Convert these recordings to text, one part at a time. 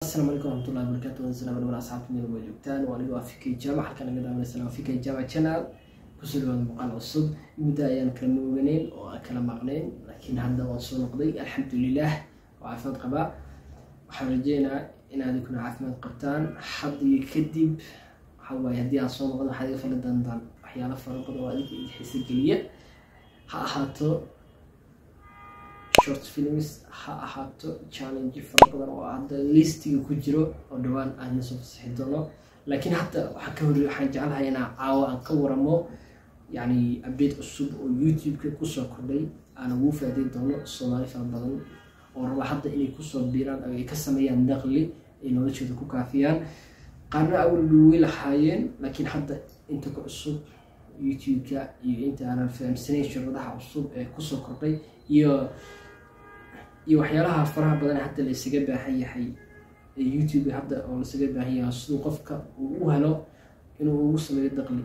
Asalaamu calaykum waraxmatullahi wabarakaatu. Waan salaam dhamaan asxaabta meel waa joogtaan. Waa anigoo Fikay Jaamac, halkan naga daawanaysan waa Fikay Jaamac Channel. Kusoo dhawaada muuqaal cusub. Muddo ayaan kala mooganeyn oo aan kala maqnayn, laakiin hadda waan soo noqday, alxamdulilah, waa caafimaad qabaa. Waxaan rajeynayaa inaad idinkuna caafimaad qabtaan. Hadda iyo kadib waxaa waaye, haddii aan soo noqdo, waxaad iga fali doontaan waxyaalo fara badan oo adinka idin xiisa geliya, ha ahaato short films, ha ahaato challenge fara badan oo hadda listiga ku jiro oo dhawaan aan idin soo fasixi doono. Laakiin hadda waxaan ka horey, waxaan jeclahay inaan caawa aan ka waramo, yacni, update cusub oo YouTube-ka kusoo kordhay, aan ugu faa'iideyn doono Soomaali fara badan oo raba hadda inay kusoo biiraan oo ay ka sameeyaan dakhli ay noloshooda ku kaafiyaan. Qaarna awal way lahaayeen, laakiin hadda inta ku cusub YouTube-ka iyo inta aanan fahamsanayn shuruudaha cusub ee kusoo kordhay iyo waxyaalaha faraha badan hadda la isaga baahan yahay ee YouTube hadda oo laisaga baahan yahay, siduu qofka uu u helo inuu ugu sameeyo dakhli.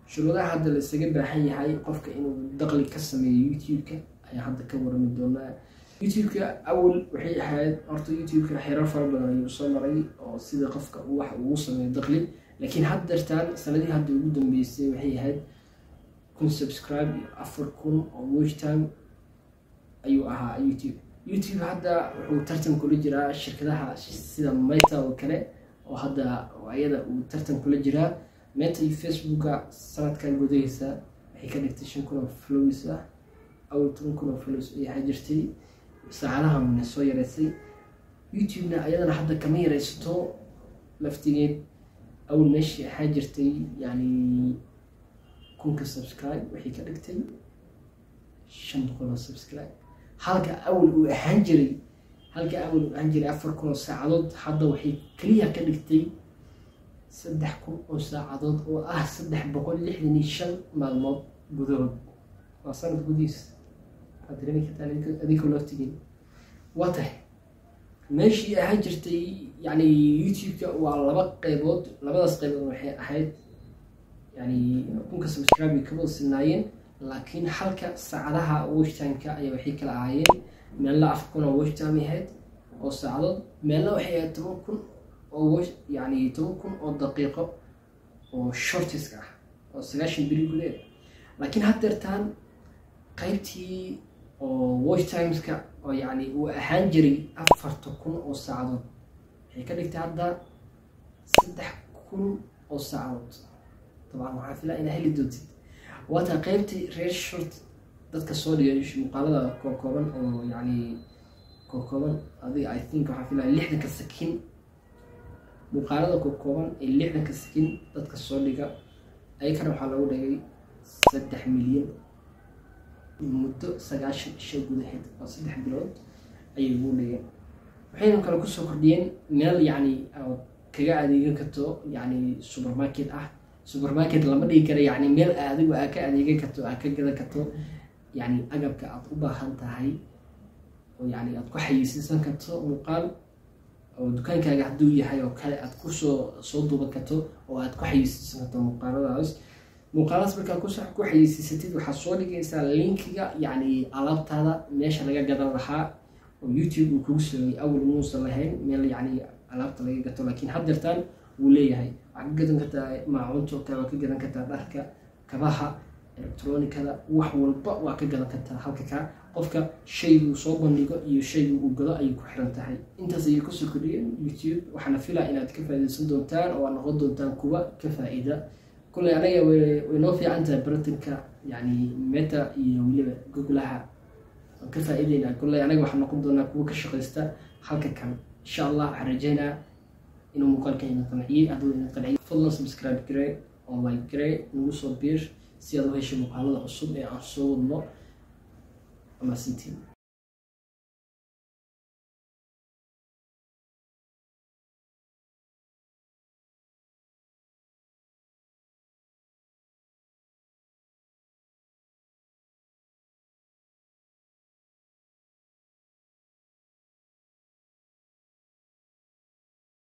Shuruudaha hadda la isaga baahan yahay qofka inuu dakhli ka sameeyo YouTube-ka ayaa hadda ka warami doonaa. YouTube-ka awal waxay ahayd, horta YouTube-ka xeerar fara badan ayuu soo maray oo sida qofka uu wax ugu sameeyo dakhli, laakiin haddeertaan sanadihii hadda ugu dambeysay waxay ahayd 1000 subscribe iyo 4000 oo watch time ayuu ahaa YouTube. YouTube hadda wuxuu tartan kula jiraa shirkadaha sida Meta oo kale, oo hadda ayada uu tartan kula jiraa Meta iyo Facebooka. Sanadkan gudahiisa waxay ka dhigtay 5000 oo followers ah. Awal 10,000 oo followers ay ahaa jirtay, saacadaha na soo yareysay. YouTube-na ayadana hadda kama yareysato laftigeed. Awal meeshii ahaa jirtay, yani, 1000-ka subscribe, waxay ka dhigtay 500 oo subscribe, halka awal uu ahaan jiray, halka awal uu ahaan jiray 4000 oo saacadood. Hadda waxay keliya ka dhigtay 3000 oo saacadood, oo ah 365 maalmood gudahood, waa sanad gudihiis. Waxaad dareemi kartaan adinkoo laftigiin. Waa tahay, meeshii ahaan jirtay, yani, YouTube-ka waa laba qeybood. Labadaas qeybood waxay ahayd, yani, 1000-ka subscribe way ka wada sinaayeen, laakiin halka saacadaha watch time-ka ayaa waxay kala ahaayeen: meelna 4000 oo watch time ahayd oo saacadood, meelna waxay ahayd 10,000 oo watch, yani 10,000 oo daqiiqo oo shortiska ah oo 90 beri gudeed. Laakiin haddeertaan qaybtii oo watch timeska oo, yacni, uu ahaan jiray 4000 oo saacadood, waxay ka dhigtay hadda 3000 oo saacadood. Dabcan waxaan filaa inaa heli doontid. Waata qaybtii reer short, dadka soo dhigay muuqaalada kookooban oo, yacni, kookooban. Adiga, I think, waxaan filaya 60-ka sakin, muuqaalada kookooban ee 60-ka sakin dadka soo dhiga, ayakana waxaa lagu dhigay 3 milyan muddo 95 gudaheed oo 3 bilood ayay ugu dhigeen. Waxayna kale kusoo kordhiyeen meel, yacni, aad kaga adeegan karto, yacni, supermarket ah. Supermarket lama dhigi kara, yacni, meel adigu aad ka adeegan karto, aad ka gadan karto, yacni, agabka aad u baahan tahay oo, yacni, aad ku xayeysiisan karto muuqaal oo dukaankaaga hadduu yahay oo kale, aad kusoo soo duuban karto oo aad ku xayeysiisan karto muuqaaladaas. Muuqaaladaas markaad ku xayeysiisatid, waxaad soo dhigaysaa linkiga, yacni, alaabtaada meesha laga gadan lahaa oo YouTube uu kugu sameeyey. Awal muusan lahayn meel, yacni, alaabta laga gato, laakiin haddeertaan wuu leeyahay. Waxaad ka gadan kartaa maacuunta oo kale, waad ka gadan kartaa dharka, kabaha, electronicada, wax walba waa ka gadan kartaa. Halka ka qofka shayguu soo bandhigo iyo shaygu uu gado ayay ku xiran tahay. Intaas ayay kusoo kordhiyeen YouTube. Waxaana filaa inaad ka faa'iidaysan doontaan oo aad noqon doontaan kuwa ka faa'iida. Kulley anaga way noo fiican tahay baratanka, yani, Meta iyo weliba Googlaha waan ka faa'iideynaa. Kulley anaga waxaan noqon doonaa kuwa ka shaqaysta halka kan, insha Allah. Waxaan rajeynaa inuu muuqaalkan idin qanciyey. Hadduu idin qanciyey, fadlan subscribe garee oo like garee, nagu soo biir si aad u hesho muuqaalada cusub ee aan soo wadno. Amaasintiin.